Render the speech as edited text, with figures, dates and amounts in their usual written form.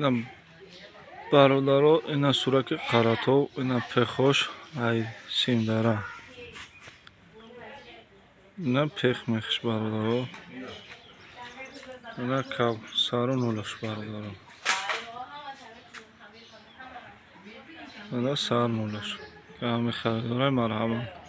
Ина, бародаро, ина сураки Қаратов, ина пехош ай Симдара. Ина пех мехш, бародаро. Ина кав сару нулаш, бародаро. Ина сар нулаш. Ҳами харидорай, марҳамат.